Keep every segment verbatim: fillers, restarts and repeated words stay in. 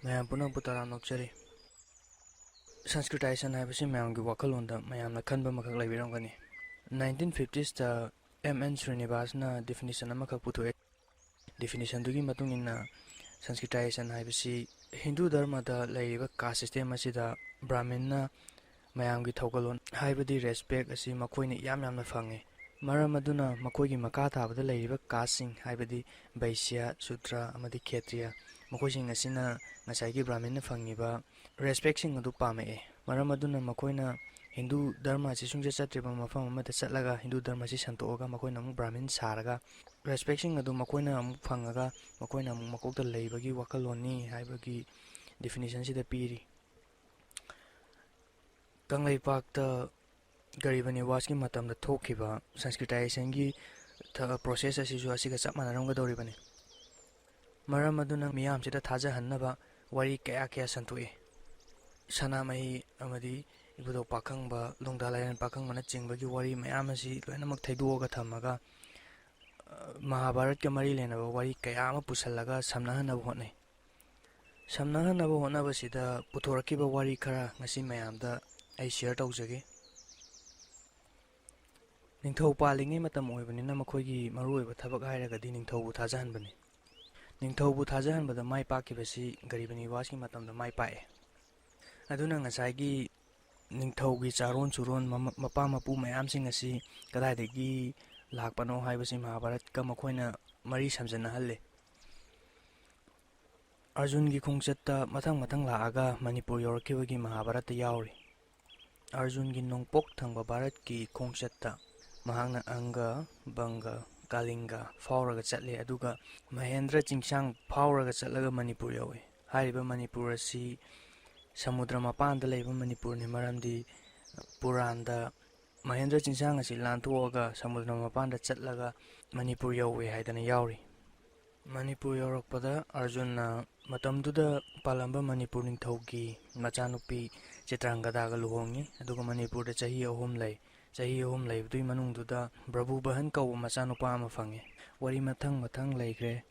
ꯃꯌꯥꯝ ꯄꯨꯝꯅꯃꯛꯄꯨ ꯇꯔꯥꯝꯅ ꯑꯣꯛꯆꯔꯤ꯫ Sanskritization ꯍꯥꯏꯕꯁꯤ ꯃꯌꯥꯝꯒꯤ ꯋꯥꯈꯜꯂꯣꯟꯗ ꯃꯌꯥꯝꯅ ꯈꯟꯕ ꯑꯃꯈꯛ ꯂꯩꯕꯤꯔꯝꯒꯅꯤ꯫ Nineteen fiftiesꯇ M N Srinivasꯅ definition ꯑꯃꯈꯛ ꯄꯨꯊꯣꯛꯑꯦ꯫ Definitionꯗꯨꯒꯤ ꯃꯇꯨꯡ ꯏꯟꯅ Sanskritization ꯍꯥꯏꯕꯁꯤ ꯍꯤꯟꯗꯨ ꯙꯔꯃꯗ ꯂꯩꯔꯤꯕ caste system ꯑꯁꯤꯗ ꯕ꯭ꯔꯥꯍꯃꯤꯟꯅ ꯃꯌꯥꯝꯒꯤ ꯊꯧꯒꯜꯂꯣꯟ ꯍꯥꯏꯕꯗꯤ respect ꯑꯁꯤ ꯃꯈꯣꯏꯅ ꯏꯌꯥꯝ ꯌꯥꯝꯅ ꯐꯪꯉꯤ꯫ ꯃꯔꯝ ꯑꯗꯨꯅ ꯃꯈꯣꯏꯒꯤ ꯃꯈꯥ ꯊꯥꯕꯗ ꯂꯩꯔꯤꯕ casteꯁꯤꯡ ꯍꯥꯏꯕꯗꯤ ꯕꯩꯁ꯭ꯌ, ꯁꯨꯗ꯭ꯔ ꯑꯃꯗꯤ ꯈꯦꯇ꯭ꯔꯤꯌ, ꯃꯈꯣꯏꯁꯤꯡ ꯑꯁꯤꯅ ꯉꯁꯥꯏꯒꯤ ꯕ꯭ꯔꯥꯍꯃꯤꯟꯅ ꯐꯪꯉꯤꯕ respectꯁꯤꯡ ꯑꯗꯨ ꯄꯥꯝꯃꯛꯑꯦ꯫ ꯃꯔꯝ ꯑꯗꯨꯅ ꯃꯈꯣꯏꯅ ꯍꯤꯟꯗꯨ ꯙꯔꯃ ꯑꯁꯤ ꯁꯨꯡꯆꯠ ꯆꯠꯇ꯭ꯔꯤꯕ ꯃꯐꯝ ꯑꯃꯗ ꯆꯠꯂꯒ ꯍꯤꯟꯗꯨ ꯙꯔꯃ ꯑꯁꯤ ꯁꯟꯗꯣꯛꯑꯒ ꯃꯈꯣꯏꯅ ꯑꯃꯨꯛ ꯕ꯭ꯔꯥꯍꯃꯤꯟ ꯁꯥꯔꯒ respectꯁꯤꯡ ꯑꯗꯨ ꯃꯈꯣꯏꯅ ꯑꯃꯨꯛ ꯐꯪꯉꯒ ꯃꯈꯣꯏꯅ ꯑꯃꯨꯛ ꯃꯀꯣꯛꯇ ꯂꯩꯕꯒꯤ ꯋꯥꯈꯜꯂꯣꯟꯅꯤ ꯍꯥꯏꯕꯒꯤ definitionꯁꯤꯗ ꯄꯤꯔꯤ꯫ ꯀꯪꯂꯩꯄꯥꯛꯇ ꯒꯔꯤꯕ ꯅꯤꯋꯥꯖꯀꯤ ꯃꯇꯝꯗ ꯊꯣꯛꯈꯤꯕ Sanskritization ꯒꯤ ꯊ-, process ꯑꯁꯤꯁꯨ ꯑꯁꯤꯒ ꯆꯞ ꯃꯥꯟꯅꯔꯝꯒꯗꯧꯔꯤꯕꯅꯤ꯫ ꯃꯔꯝ ꯑꯗꯨꯅ ꯃꯤꯌꯥꯝꯁꯤꯗ ꯊꯥꯖꯍꯟꯅꯕ ꯋꯥꯔꯤ ꯀꯌꯥ ꯀꯌꯥ ꯁꯟꯗꯣꯛꯏ꯫ ꯁꯅꯥꯃꯍꯤ ꯑꯃꯗꯤ ꯏꯕꯨꯙꯧ ꯄꯥꯈꯪꯕ, ꯂꯣꯡꯗꯥ ꯂꯥꯏꯔꯦꯟ ꯄꯥꯈꯪꯕꯅꯆꯤꯡꯕꯒꯤ ꯋꯥꯔꯤ ꯃꯌꯥꯝ ꯑꯁꯤ ꯂꯣꯏꯅꯃꯛ ꯊꯩꯗꯣꯛꯑꯒ ꯊꯝꯃꯒ, ꯑ, ꯃꯍꯥꯚꯥꯔꯠꯀ ꯃꯔꯤ ꯂꯩꯅꯕ ꯋꯥꯔꯤ ꯀꯌꯥ ꯑꯃ ꯄꯨꯁꯜꯂꯒ ꯁꯝꯅꯍꯟꯅꯕ ꯍꯣꯠꯅꯩ꯫ ꯁꯝꯅꯍꯟꯅꯕ ꯍꯣꯠꯅꯕꯁꯤꯗ ꯄꯨꯊꯣꯔꯛꯈꯤꯕ ꯋꯥꯔꯤ ꯈꯔ ꯉꯁꯤ ꯃꯌꯥꯝꯗ ꯑꯩ share ꯇꯧꯖꯒꯦ꯫ ꯅꯤꯡꯊꯧ ꯄꯥꯜꯂꯤꯉꯩ ꯃꯇꯝ ꯑꯣꯏꯕꯅꯤꯅ ꯃꯈꯣꯏꯒꯤ ꯃꯔꯨꯑꯣꯏꯕ ꯊꯕꯛ ꯍꯥꯏꯔꯒꯗꯤ ꯅꯤꯡꯊꯧꯕꯨ ꯊꯥꯖꯍꯟꯕꯅꯤ꯫ ꯅꯤꯡꯊꯧꯕꯨ ꯊꯥꯖꯍꯟꯕꯗ ꯃꯥꯏ ꯄꯥꯛꯈꯤꯕꯁꯤ ꯒꯔꯤꯕ ꯅꯤꯋꯥꯖꯀꯤ ꯃꯇꯝꯗ ꯃꯥꯏ ꯄꯥꯛꯑꯦ꯫ ꯑꯗꯨꯅ ꯉꯁꯥꯏꯒꯤ ꯅꯤꯡꯊꯧꯒꯤ ꯆꯥꯔꯣꯟ ꯁꯨꯔꯣꯟ, ꯃꯃ-, ꯃꯄꯥ ꯃꯄꯨ ꯃꯌꯥꯝꯁꯤꯡ ꯑꯁꯤ ꯀꯗꯥꯏꯗꯒꯤ ꯂꯥꯛꯄꯅꯣ ꯍꯥꯏꯕꯁꯤ ꯃꯍꯥꯚꯥꯔꯠꯀ ꯃꯈꯣꯏꯅ ꯃꯔꯤ ꯁꯝꯖꯟꯅꯍꯜꯂꯦ꯫ ꯑꯔꯖꯨꯟꯒꯤ ꯈꯣꯡꯆꯠꯇ ꯃꯊꯪ ꯃꯊꯪ ꯂꯥꯛꯑꯒ ꯃꯅꯤꯄꯨꯔ ꯌꯧꯔꯛꯈꯤꯕꯒꯤ ꯃꯍꯥꯚꯥꯔꯠꯇ ꯌꯥꯎꯔꯤ꯫ ꯑꯔꯖꯨꯟꯒꯤ ꯅꯣꯡꯄꯣꯛ ꯊꯪꯕ ꯚꯥꯔꯠꯀꯤ ꯈꯣꯡꯆꯠꯇ ꯃꯍꯥꯛꯅ ꯑꯪꯒ, ꯕꯪꯒ, ꯀꯥꯂꯤꯡꯒ ꯐꯥꯎꯔꯒ ꯆꯠꯂꯦ, ꯑꯗꯨꯒ ꯃꯍꯦꯟꯗ꯭ꯔ ꯆꯤꯡꯁꯥꯡ ꯐꯥꯎꯔꯒ ꯆꯠꯂꯒ ꯃꯅꯤꯄꯨꯔ ꯌꯧꯏ꯫ ꯍꯥꯏꯔꯤꯕ ꯃꯅꯤꯄꯨꯔ ꯑꯁꯤ ꯁꯃꯨꯗ꯭ꯔ ꯃꯄꯥꯟꯗ ꯂꯩꯕ ꯃꯅꯤꯄꯨꯔꯅꯤ, ꯃꯔꯝꯗꯤ ꯄꯨꯔꯥꯟꯗ ꯃꯍꯦꯟꯗ꯭ꯔ ꯆꯤꯡꯁꯥꯡ ꯑꯁꯤ ꯂꯥꯟꯊꯣꯛꯑꯒ ꯁꯃꯨꯗ꯭ꯔ ꯃꯄꯥꯟꯗ ꯆꯠꯂꯒ ꯃꯅꯤꯄꯨꯔ ꯌꯧꯏ ꯍꯥꯏꯗꯅ ꯌꯥꯎꯔꯤ꯫ ꯃꯅꯤꯄꯨꯔ ꯌꯧꯔꯛꯄꯗ ꯑꯔꯖꯨꯟꯅ ꯃꯇꯝꯗꯨꯗ ꯄꯥꯜꯂꯝꯕ ꯃꯅꯤꯄꯨꯔ ꯅꯤꯡꯊꯧꯒꯤ ꯃꯆꯥꯅꯨꯄꯤ ꯆꯤꯇ꯭ꯔꯪꯒꯗꯥꯒ ꯂꯨꯍꯣꯡꯉꯤ, ꯑꯗꯨꯒ ꯃꯅꯤꯄꯨꯔꯗ ꯆꯍꯤ ꯑꯍꯨꯝ ꯂꯩ꯫ ꯆꯍꯤ ꯑꯍꯨꯝ ꯂꯩꯕꯗꯨꯒꯤ ꯃꯅꯨꯡꯗꯨꯗ ꯕ꯭ꯔꯚꯨꯕꯍꯟ ꯀꯧꯕ ꯃꯆꯥꯅꯨꯄꯥ ꯑꯃ ꯐꯪꯉꯤ꯫ ꯋꯥꯔꯤ ꯃꯊꯪ ꯃꯊꯪ ꯂꯩꯈ꯭ꯔꯦ꯫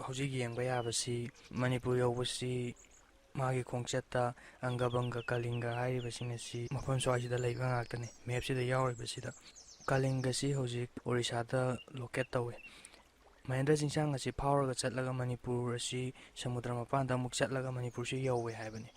ꯍꯧꯖꯤꯛ ꯌꯦꯡꯕ ꯌꯥꯕꯁꯤ ꯃꯅꯤꯄꯨꯔ ꯌꯧꯕꯁꯤ ꯃꯥꯒꯤ ꯈꯣꯡꯆꯠꯇ ꯑꯪꯒꯕꯪꯒ, ꯀꯂꯤꯡꯒ ꯍꯥꯏꯔꯤꯕꯁꯤꯡ ꯑꯁꯤ ꯃꯐꯝ ꯁ꯭ꯋꯥꯏꯁꯤꯗ ꯂꯩꯕ ꯉꯥꯛꯇꯅꯤ꯫ ꯃꯦꯞꯁꯤꯗ ꯌꯥꯎꯔꯤꯕꯁꯤꯗ ꯀꯂꯤꯡꯒꯁꯤ ꯍꯧꯖꯤꯛ ꯑꯣꯔꯤꯁꯥꯗ ꯂꯣꯀꯦꯠ ꯇꯧꯋꯤ꯫ ꯃꯍꯦꯟꯗ꯭ꯔ ꯆꯤꯡꯁꯥꯡ ꯑꯁꯤ ꯐꯥꯎꯔꯒ ꯆꯠꯂꯒ ꯃꯅꯤꯄꯨꯔ ꯑꯁꯤ ꯁꯃꯨꯗ꯭ꯔ ꯃꯄꯥꯟꯗ ꯑꯃꯨꯛ ꯆꯠꯂꯒ ꯃꯅꯤꯄꯨꯔꯁꯤ ꯌꯧꯋꯦ ꯍꯥꯏꯕꯅꯤ꯫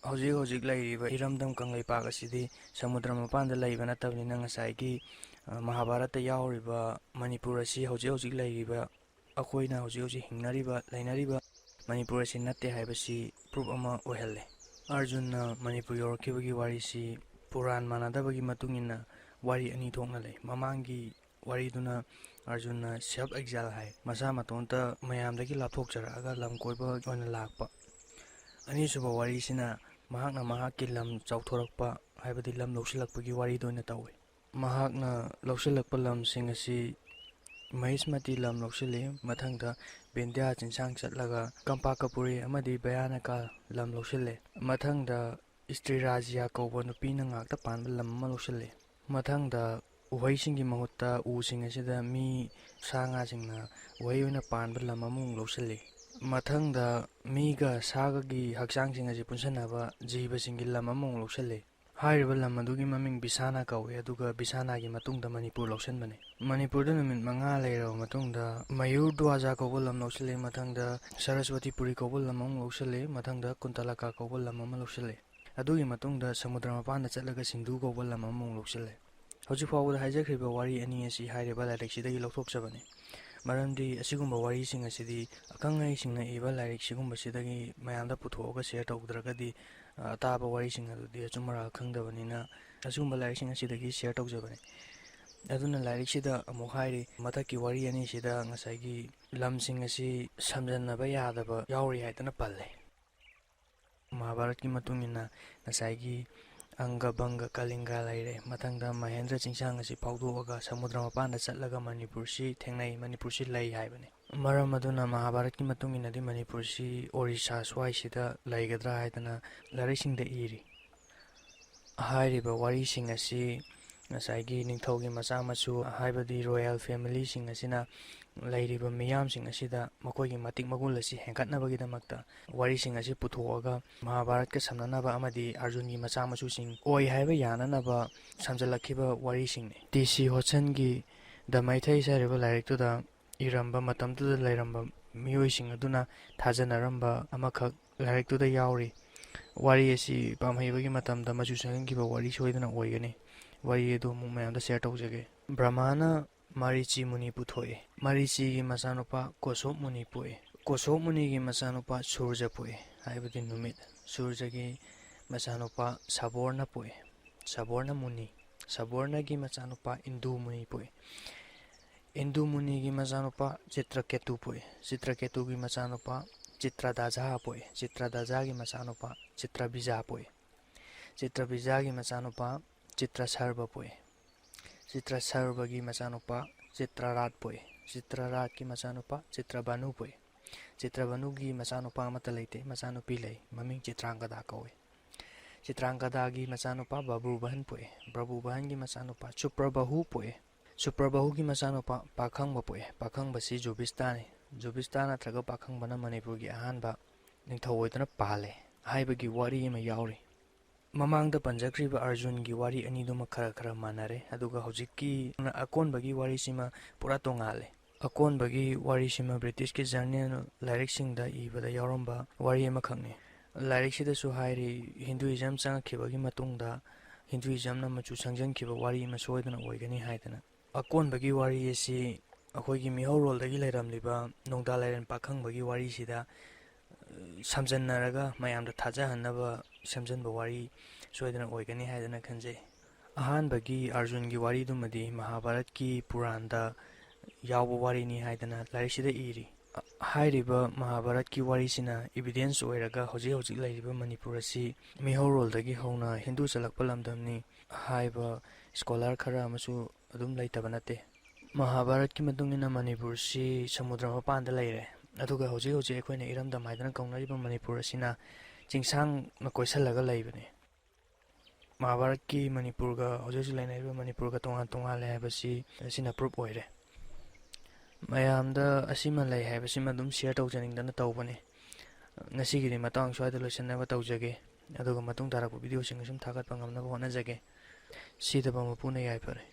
ꯍꯧꯖꯤꯛ ꯍꯧꯖꯤꯛ ꯂꯩꯔꯤꯕ ꯏꯔꯝꯗꯝ ꯀꯪꯂꯩꯄꯥꯛ ꯑꯁꯤꯗꯤ ꯁꯃꯨꯗ꯭ꯔ ꯃꯄꯥꯟꯗ ꯂꯩꯕ ꯅꯠꯇꯕꯅꯤꯅ ꯉꯁꯥꯏꯒꯤ, ꯑ, ꯃꯍꯥꯚꯥꯔꯠꯇ ꯌꯥꯎꯔꯤꯕ ꯃꯅꯤꯄꯨꯔ ꯑꯁꯤ ꯍꯧꯖꯤꯛ ꯍꯧꯖꯤꯛ ꯂꯩꯔꯤꯕ, ꯑꯩꯈꯣꯏꯅ ꯍꯧꯖꯤꯛ ꯍꯧꯖꯤꯛ ꯍꯤꯡꯅꯔꯤꯕ, ꯂꯩꯅꯔꯤꯕ ꯃꯅꯤꯄꯨꯔ ꯑꯁꯤ ꯅꯠꯇꯦ ꯍꯥꯏꯕꯁꯤ ꯄ꯭ꯔꯨꯞ ꯑꯃ ꯑꯣꯏꯍꯜꯂꯦ꯫ ꯑꯥꯔꯖꯨꯟꯅ ꯃꯅꯤꯄꯨꯔ ꯌꯧꯔꯛꯈꯤꯕꯒꯤ ꯋꯥꯔꯤꯁꯤ ꯄꯨꯔꯥꯟ ꯃꯥꯟꯅꯗꯕꯒꯤ ꯃꯇꯨꯡ ꯏꯟꯅ ꯋꯥꯔꯤ ꯑꯅꯤ ꯊꯣꯛꯅ ꯂꯩ꯫ ꯃꯃꯥꯡꯒꯤ ꯋꯥꯔꯤꯗꯨꯅ ꯑꯥꯔꯖꯨꯟꯅ ꯁꯦꯜꯐ ꯑꯦꯛꯖꯥꯏꯜ ꯍꯥꯏ, ꯃꯁꯥ ꯃꯇꯣꯟꯇ ꯃꯌꯥꯝꯗꯒꯤ ꯂꯥꯞꯊꯣꯛꯆꯔꯛꯑꯒ ꯂꯝ ꯀꯣꯏꯕ ꯑꯣꯏꯅ ꯂꯥꯛꯄ꯫ ꯑꯅꯤꯁꯨꯕ ꯋꯥꯔꯤꯁꯤꯅ ꯃꯍꯥꯛꯅ ꯃꯍꯥꯛꯀꯤ ꯂꯝ ꯆꯥꯎꯊꯣꯔꯛꯄ, ꯍꯥꯏꯕꯗꯤ ꯂꯝ ꯂꯧꯁꯤꯜꯂꯛꯄꯒꯤ ꯋꯥꯔꯤꯗ ꯑꯣꯏꯅ ꯇꯧꯏ꯫ ꯃꯍꯥꯛꯅ ꯂꯧꯁꯤꯜꯂꯛꯄ ꯂꯝꯁꯤꯡ ꯑꯁꯤ ꯃꯍꯤꯁꯃꯇꯤ ꯂꯝ ꯂꯧꯁꯤꯜꯂꯤ, ꯃꯊꯪꯗ ꯕꯤꯟꯙ꯭ꯌꯥ ꯆꯤꯡꯁꯥꯡ ꯆꯠꯂꯒ ꯀꯝꯄꯥꯀꯄꯨꯔꯤ ꯑꯃꯗꯤ ꯚꯌꯥꯅꯀꯥ ꯂꯝ ꯂꯧꯁꯤꯜꯂꯦ, ꯃꯊꯪꯗ ꯏꯁꯇ꯭ꯔꯤ ꯔꯥꯖ꯭ꯌ ꯀꯧꯕ ꯅꯨꯄꯤꯅ ꯉꯥꯛꯇ ꯄꯥꯟꯕ ꯂꯝ ꯑꯃ ꯂꯧꯁꯤꯜꯂꯦ, ꯃꯊꯪꯗ ꯎꯍꯩꯁꯤꯡꯒꯤ ꯃꯍꯨꯠꯇ ꯎꯁꯤꯡ ꯑꯁꯤꯗ ꯃꯤ, ꯁꯥ ꯉꯥꯁꯤꯡꯅ ꯎꯍꯩ ꯑꯣꯏꯅ ꯄꯥꯟꯕ ꯂꯝ ꯑꯃꯃꯨꯛ ꯂꯧꯁꯤꯜꯂꯤ, ꯃꯊꯪꯗ ꯃꯤꯒ ꯁꯥꯒꯒꯤ ꯍꯛꯆꯥꯡꯁꯤꯡ ꯑꯁꯤ ꯄꯨꯟꯁꯤꯟꯅꯕ ꯖꯤꯕꯁꯤꯡꯒꯤ ꯂꯝ ꯑꯃꯃꯨꯛ ꯂꯧꯁꯤꯜꯂꯤ꯫ ꯍꯥꯏꯔꯤꯕ ꯂꯝ ꯑꯗꯨꯒꯤ ꯃꯃꯤꯡ ꯕꯤꯁꯥꯅꯥ ꯀꯧꯏ, ꯑꯗꯨꯒ ꯕꯤꯁꯥꯅꯥꯒꯤ ꯃꯇꯨꯡꯗ ꯃꯅꯤꯄꯨꯔ ꯂꯧꯁꯤꯟꯕꯅꯤ꯫ ꯃꯅꯤꯄꯨꯔꯗ ꯅꯨꯃꯤꯠ ꯃꯉꯥ ꯂꯩꯔꯕ ꯃꯇꯨꯡꯗ ꯃꯌꯨꯔ ꯗ꯭ꯋꯥꯖꯥ ꯀꯧꯕ ꯂꯝ ꯂꯧꯁꯤꯜꯂꯤ, ꯃꯊꯪꯗ ꯁꯔꯁꯋꯇꯤꯄꯨꯔꯤ ꯀꯧꯕ ꯂꯝ ꯑꯃꯨꯛ ꯂꯧꯁꯤꯜꯂꯤ, ꯃꯊꯪꯗ ꯀꯨꯟꯇꯂꯀꯥ ꯀꯧꯕ ꯂꯝ ꯑꯃ ꯂꯧꯁꯤꯜꯂꯤ꯫ ꯑꯗꯨꯒꯤ ꯃꯇꯨꯡꯗ ꯁꯃꯨꯗ꯭ꯔ ꯃꯄꯥꯟꯗ ꯆꯠꯂꯒ ꯁꯤꯟꯙꯨ ꯀꯧꯕ ꯂꯝ ꯑꯃꯃꯨꯛ ꯂꯧꯁꯤꯜꯂꯤ꯫ ꯍꯧꯖꯤꯛ ꯐꯥꯎꯕꯗ ꯍꯥꯏꯖꯈ꯭ꯔꯤꯕ ꯋꯥꯔꯤ ꯑꯅꯤ ꯑꯁꯤ ꯍꯥꯏꯔꯤꯕ ꯂꯥꯏꯔꯤꯛꯁꯤꯗꯒꯤ ꯂꯧꯊꯣꯛꯆꯕꯅꯤ꯫ ꯃꯔꯝꯗꯤ ꯑꯁꯤꯒꯨꯝꯕ ꯋꯥꯔꯤꯁꯤꯡ ꯑꯁꯤꯗꯤ ꯑꯈꯪ ꯑꯍꯩꯁꯤꯡꯅ ꯏꯕ ꯂꯥꯏꯔꯤꯛ ꯁꯤꯒꯨꯝꯕꯁꯤꯗꯒꯤ ꯃꯌꯥꯝꯗ ꯄꯨꯊꯣꯛꯑꯒ ꯁꯤꯌꯔ ꯇꯧꯗ꯭ꯔꯒꯗꯤ, ꯑ, ꯑꯇꯥꯕ ꯋꯥꯔꯤꯁꯤꯡ ꯑꯗꯨꯗꯤ ꯑꯆꯨꯝ ꯑꯔꯥ ꯈꯪꯗꯕꯅꯤꯅ, ꯑꯁꯤꯒꯨꯝꯕ ꯂꯥꯏꯔꯤꯛꯁꯤꯡ ꯑꯁꯤꯗꯒꯤ ꯁꯤꯌꯔ ꯇꯧꯖꯕꯅꯤ꯫ ꯑꯗꯨꯅ ꯂꯥꯏꯔꯤꯛꯁꯤꯗ ꯑꯃꯨꯛ ꯍꯥꯏꯔꯤ, ꯃꯊꯛꯀꯤ ꯋꯥꯔꯤ ꯑꯅꯤꯁꯤꯗ ꯉꯁꯥꯏꯒꯤ ꯂꯝꯁꯤꯡ ꯑꯁꯤ ꯁꯝꯖꯟꯅꯕ ꯌꯥꯗꯕ ꯌꯥꯎꯔꯤ ꯍꯥꯏꯗꯅ ꯄꯜꯂꯦ꯫ ꯃꯍꯥꯚꯥꯔꯠꯀꯤ ꯃꯇꯨꯡ ꯏꯟꯅ ꯉꯁꯥꯏꯒꯤ ꯑꯪꯒ ꯕꯪꯒ ꯀꯂꯤꯡꯒ ꯂꯩꯔꯦ꯫ ꯃꯊꯪꯗ ꯃꯍꯦꯟꯗ꯭ꯔ ꯆꯤꯡꯁꯥꯡ ꯑꯁꯤ ꯐꯥꯎꯗꯣꯛꯑꯒ ꯁꯃꯨꯗ꯭ꯔ ꯃꯄꯥꯟꯗ ꯆꯠꯂꯒ ꯃꯅꯤꯄꯨꯔꯁꯤ ꯊꯦꯡꯅꯩ, ꯃꯅꯤꯄꯨꯔꯁꯤ ꯂꯩ ꯍꯥꯏꯕꯅꯤ꯫ ꯃꯔꯝ ꯑꯗꯨꯅ ꯃꯍꯥꯚꯥꯔꯠꯀꯤ ꯃꯇꯨꯡ ꯏꯟꯅꯗꯤ ꯃꯅꯤꯄꯨꯔꯁꯤ ꯑꯣꯔꯤꯁꯥ ꯁ꯭ꯋꯥꯏꯁꯤꯗ ꯂꯩꯒꯗ꯭ꯔꯥ ꯍꯥꯏꯗꯅ ꯂꯥꯏꯔꯤꯛꯁꯤꯡꯗ ꯏꯔꯤ꯫ ꯍꯥꯏꯔꯤꯕ ꯋꯥꯔꯤꯁꯤꯡ ꯑꯁꯤ ꯉꯁꯥꯏꯒꯤ ꯅꯤꯡꯊꯧꯒꯤ ꯃꯆꯥ ꯃꯁꯨ, ꯍꯥꯏꯕꯗꯤ ꯔꯣꯌꯦꯜ ꯐꯦꯃꯤꯂꯤꯁꯤꯡ ꯑꯁꯤꯅ ꯂꯩꯔꯤꯕ ꯃꯤꯌꯥꯝꯁꯤꯡ ꯑꯁꯤꯗ ꯃꯈꯣꯏꯒꯤ ꯃꯇꯤꯛ ꯃꯒꯨꯟ ꯑꯁꯤ ꯍꯦꯟꯒꯠꯅꯕꯒꯤꯗꯃꯛꯇ ꯋꯥꯔꯤꯁꯤꯡ ꯑꯁꯤ ꯄꯨꯊꯣꯛꯑꯒ ꯃꯍꯥꯚꯥꯔꯠꯀ ꯁꯝꯅꯅꯕ ꯑꯃꯗꯤ ꯑꯔꯖꯨꯟꯒꯤ ꯃꯆꯥ ꯃꯁꯨꯁꯤꯡ ꯑꯣꯏ ꯍꯥꯏꯕ ꯌꯥꯅꯅꯕ ꯁꯝꯖꯜꯂꯛꯈꯤꯕ ꯋꯥꯔꯤꯁꯤꯡꯅꯤ꯫ ꯇꯤ ꯁꯤ ꯍꯣꯠꯁꯟꯒꯤ The Meiteis ꯍꯥꯏꯔꯤꯕ ꯂꯥꯏꯔꯤꯛꯇꯨꯗ ꯏꯔꯝꯕ, ꯃꯇꯝꯗꯨꯗ ꯂꯩꯔꯝꯕ ꯃꯤꯑꯣꯏꯁꯤꯡ ꯑꯗꯨꯅ ꯊꯥꯖꯅꯔꯝꯕ ꯑꯃꯈꯛ ꯂꯥꯏꯔꯤꯛꯇꯨꯗ ꯌꯥꯎꯔꯤ꯫ ꯋꯥꯔꯤ ꯑꯁꯤ ꯄꯥꯝꯍꯩꯕꯒꯤ ꯃꯇꯝꯗ ꯃꯆꯨ ꯁꯪꯖꯤꯟꯈꯤꯕ ꯋꯥꯔꯤ ꯁꯣꯏꯗꯅ ꯑꯣꯏꯒꯅꯤ꯫ ꯋꯥꯔꯤ ꯑꯗꯨ ꯑꯃꯨꯛ ꯃꯌꯥꯝꯗ ꯁꯤꯌꯔ ꯇꯧꯖꯒꯦ꯫ ꯕ꯭ꯔꯍꯃꯥꯅ ꯃꯔꯤꯆꯤ ꯃꯨꯅꯤ ꯄꯨꯊꯣꯛꯏ꯫ ꯃꯔꯤꯆꯤꯒꯤ ꯃꯆꯥꯅꯨꯄꯥ ꯀꯣꯁꯣꯞ ꯃꯨꯅꯤ ꯄꯣꯛꯏ꯫ ꯀꯣꯁꯣꯞ ꯃꯨꯅꯤꯒꯤ ꯃꯆꯥꯅꯨꯄꯥ ꯁꯨꯔꯖ ꯄꯣꯛꯏ, ꯍꯥꯏꯕꯗꯤ ꯅꯨꯃꯤꯠ꯫ ꯁꯨꯔꯖꯒꯤ ꯃꯆꯥꯅꯨꯄꯥ ꯁꯕꯣꯔꯅ ꯄꯣꯛꯏ꯫ ꯁꯕꯣꯔꯅ ꯃꯨꯅꯤ꯫ ꯁꯕꯣꯔꯅꯒꯤ ꯃꯆꯥꯅꯨꯄꯥ ꯏꯟꯗꯨ ꯃꯨꯅꯤ ꯄꯣꯛꯏ꯫ ꯏꯟꯗꯨ ꯃꯨꯅꯤꯒꯤ ꯃꯆꯥꯅꯨꯄꯥ ꯆꯤꯇ꯭ꯔꯀꯦꯇꯨ ꯄꯣꯛꯏ꯫ ꯆꯤꯇ꯭ꯔꯀꯦꯇꯨꯒꯤ ꯃꯆꯥꯅꯨꯄꯥ ꯆꯤꯇ꯭ꯔꯗꯥꯖꯥ ꯄꯣꯛꯏ꯫ ꯆꯤꯇ꯭ꯔꯗꯥꯖꯥꯒꯤ ꯃꯆꯥꯅꯨꯄꯥ ꯆꯤꯇ꯭ꯔꯕꯤꯖꯥ ꯄꯣꯛꯏ꯫ ꯆꯤꯇ꯭ꯔꯕꯤꯖꯥꯒꯤ ꯃꯆꯥꯅꯨꯄꯥ ꯆꯤꯇ꯭ꯔꯁꯔꯕ ꯄꯣꯛꯏ꯫ ꯆꯤꯇ꯭ꯔꯁꯔꯕꯒꯤ ꯃꯆꯥꯅꯨꯄꯥ ꯆꯤꯇ꯭ꯔꯔꯥꯠ ꯄꯣꯛꯏ꯫ ꯆꯤꯇ꯭ꯔꯔꯥꯠꯀꯤ ꯃꯆꯥꯅꯨꯄꯥ ꯆꯤꯇ꯭ꯔꯕꯥꯅꯨ ꯄꯣꯛꯏ꯫ ꯆꯤꯇ꯭ꯔꯕꯥꯅꯨꯒꯤ ꯃꯆꯥꯅꯨꯄꯥ ꯑꯃꯠꯇ ꯂꯩꯇꯦ, ꯃꯆꯥꯅꯨꯄꯤ ꯂꯩ, ꯃꯃꯤꯡ ꯆꯤꯇ꯭ꯔꯥꯡꯒꯗꯥ ꯀꯧꯏ꯫ ꯆꯤꯇ꯭ꯔꯥꯡꯒꯗꯥꯒꯤ ꯃꯆꯥꯅꯨꯄꯥ ꯕꯕ꯭ꯔꯨꯕꯍꯟ ꯄꯣꯛꯏ꯫ ꯕ꯭ꯔꯕꯨꯕꯍꯟꯒꯤ ꯃꯆꯥꯅꯨꯄꯥ ꯆꯨꯄ꯭ꯔꯕꯍꯨ ꯄꯣꯛꯏ꯫ ꯆꯨꯄ꯭ꯔꯕꯍꯨꯒꯤ ꯃꯆꯥꯅꯨꯄꯥ ꯄꯥꯈꯪꯕ ꯄꯣꯛꯏ꯫ ꯄꯥꯈꯪꯕꯁꯤ ꯖꯨꯕꯤꯁꯇꯥꯅꯤ꯫ ꯖꯨꯕꯤꯁꯇꯥ ꯅꯠꯇ꯭ꯔꯒ ꯄꯥꯈꯪꯕꯅ ꯃꯅꯤꯄꯨꯔꯒꯤ ꯑꯍꯥꯟꯕ ꯅꯤꯡꯊꯧ ꯑꯣꯏꯗꯨꯅ ꯄꯥꯜꯂꯦ ꯍꯥꯏꯕꯒꯤ ꯋꯥꯔꯤ ꯑꯃ ꯌꯥꯎꯔꯤ꯫ ꯃꯃꯥꯡꯗ ꯄꯟꯖꯈ꯭ꯔꯤꯕ ꯑꯔꯖꯨꯟꯒꯤ ꯋꯥꯔꯤ ꯑꯅꯤꯗꯨꯃ ꯈꯔ ꯈꯔ ꯃꯥꯟꯅꯔꯦ, ꯑꯗꯨꯒ ꯍꯧꯖꯤꯛꯀꯤ ꯑꯀꯣꯟꯕꯒꯤ ꯋꯥꯔꯤꯁꯤꯃ ꯄꯨꯔꯥ ꯇꯣꯉꯥꯜꯂꯦ꯫ ꯑꯀꯣꯟꯕꯒꯤ ꯋꯥꯔꯤꯁꯤꯃ ꯕ꯭ꯔꯤꯇꯤꯁꯀꯤ ꯖꯔꯅꯦꯜ ꯂꯥꯏꯔꯤꯛꯁꯤꯡꯗ ꯏꯕꯗ ꯌꯥꯎꯔꯝꯕ ꯋꯥꯔꯤ ꯑꯃꯈꯛꯅꯤ꯫ ꯂꯥꯏꯔꯤꯛꯁꯤꯗꯁꯨ ꯍꯥꯏꯔꯤ, ꯍꯤꯟꯗꯨꯏꯖꯝ ꯆꯪꯉꯛꯈꯤꯕꯒꯤ ꯃꯇꯨꯡꯗ ꯍꯤꯟꯗꯨꯏꯖꯝꯅ ꯃꯆꯨ ꯁꯪꯖꯟꯈꯤꯕ ꯋꯥꯔꯤ ꯑꯃ ꯁꯣꯏꯗꯅ ꯑꯣꯏꯒꯅꯤ ꯍꯥꯏꯗꯅ꯫ ꯑꯀꯣꯟꯕꯒꯤ ꯋꯥꯔꯤ ꯑꯁꯤ ꯑꯩꯈꯣꯏꯒꯤ ꯃꯤꯍꯧꯔꯣꯜꯗꯒꯤ ꯂꯩꯔꯝꯂꯤꯕ ꯅꯣꯡꯗꯥ ꯂꯥꯏꯔꯦꯟ ꯄꯥꯈꯪꯕꯒꯤ ꯋꯥꯔꯤꯁꯤꯗ, ꯑ, ꯁꯝꯖꯟꯅꯔꯒ ꯃꯌꯥꯝꯗ ꯊꯥꯖꯍꯟꯅꯕ ꯁꯦꯝꯖꯤꯟꯕ ꯋꯥꯔꯤ ꯁꯣꯏꯗꯅ ꯑꯣꯏꯒꯅꯤ ꯍꯥꯏꯗꯅ ꯈꯟꯖꯩ꯫ ꯑꯍꯥꯟꯕꯒꯤ ꯑꯔꯖꯨꯟꯒꯤ ꯋꯥꯔꯤꯗꯨꯃꯗꯤ ꯃꯍꯥꯚꯥꯔꯠꯀꯤ ꯄꯨꯔꯥꯟꯗ ꯌꯥꯎꯕ ꯋꯥꯔꯤꯅꯤ ꯍꯥꯏꯗꯅ ꯂꯥꯏꯔꯤꯛꯁꯤꯗ ꯏꯔꯤ꯫ ꯑ, ꯍꯥꯏꯔꯤꯕ ꯃꯍꯥꯚꯥꯔꯠꯀꯤ ꯋꯥꯔꯤꯁꯤꯅ ꯏꯕꯤꯗꯦꯟꯁ ꯑꯣꯏꯔꯒ ꯍꯧꯖꯤꯛ ꯍꯧꯖꯤꯛ ꯂꯩꯔꯤꯕ ꯃꯅꯤꯄꯨꯔ ꯑꯁꯤ ꯃꯤꯍꯧꯔꯣꯜꯗꯒꯤ ꯍꯧꯅ ꯍꯤꯟꯗꯨ ꯆꯠꯂꯛꯄ ꯂꯝꯗꯝꯅꯤ ꯍꯥꯏꯕ ꯁ꯭ꯀꯣꯂꯥꯔ ꯈꯔ ꯑꯃꯁꯨ ꯑꯗꯨꯝ ꯂꯩꯇꯕ ꯅꯠꯇꯦ꯫ ꯃꯍꯥꯚꯥꯔꯠꯀꯤ ꯃꯇꯨꯡ ꯏꯟꯅ ꯃꯅꯤꯄꯨꯔꯁꯤ ꯁꯃꯨꯗ꯭ꯔ ꯃꯄꯥꯟꯗ ꯂꯩꯔꯦ, ꯑꯗꯨꯒ ꯍꯧꯖꯤꯛ ꯍꯧꯖꯤꯛ ꯑꯩꯈꯣꯏꯅ ꯏꯔꯝꯗꯝ ꯍꯥꯏꯗꯅ ꯀꯧꯅꯔꯤꯕ ꯃꯅꯤꯄꯨꯔ ꯑꯁꯤꯅ ꯆꯤꯡꯁꯥꯡꯅ ꯀꯣꯏꯁꯜꯂꯒ ꯂꯩꯕꯅꯤ꯫ ꯃꯍꯥꯚꯥꯔꯠꯀꯤ ꯃꯅꯤꯄꯨꯔꯒ ꯍꯧꯖꯤꯛ ꯍꯧꯖꯤꯛ ꯂꯩꯅꯔꯤꯕ ꯃꯅꯤꯄꯨꯔꯒ ꯇꯣꯉꯥꯟ ꯇꯣꯉꯥꯜꯂꯦ ꯍꯥꯏꯕꯁꯤ ꯑꯁꯤꯅ proof ꯑꯣꯏꯔꯦ꯫ ꯃꯌꯥꯝꯗ ꯑꯁꯤꯃ ꯂꯩ ꯍꯥꯏꯕꯁꯤꯃ ꯑꯗꯨꯝ share ꯇꯧꯖꯅꯤꯡꯗꯅ ꯇꯧꯕꯅꯤ꯫ ꯉꯁꯤꯒꯤꯗꯤ ꯃꯇꯥꯡ ꯁ꯭ꯋꯥꯏꯗ ꯂꯣꯏꯁꯤꯟꯅꯕ ꯇꯧꯖꯒꯦ, ꯑꯗꯨꯒ ꯃꯇꯨꯡ ꯇꯥꯔꯛꯄ videoꯁꯤꯡ ꯁꯨꯝ ꯊꯥꯒꯠꯄ ꯉꯝꯅꯕ ꯍꯣꯠꯅꯖꯒꯦ꯫ ꯁꯤꯗꯕ ꯃꯄꯨꯅ ꯌꯥꯏꯐꯔꯦ꯫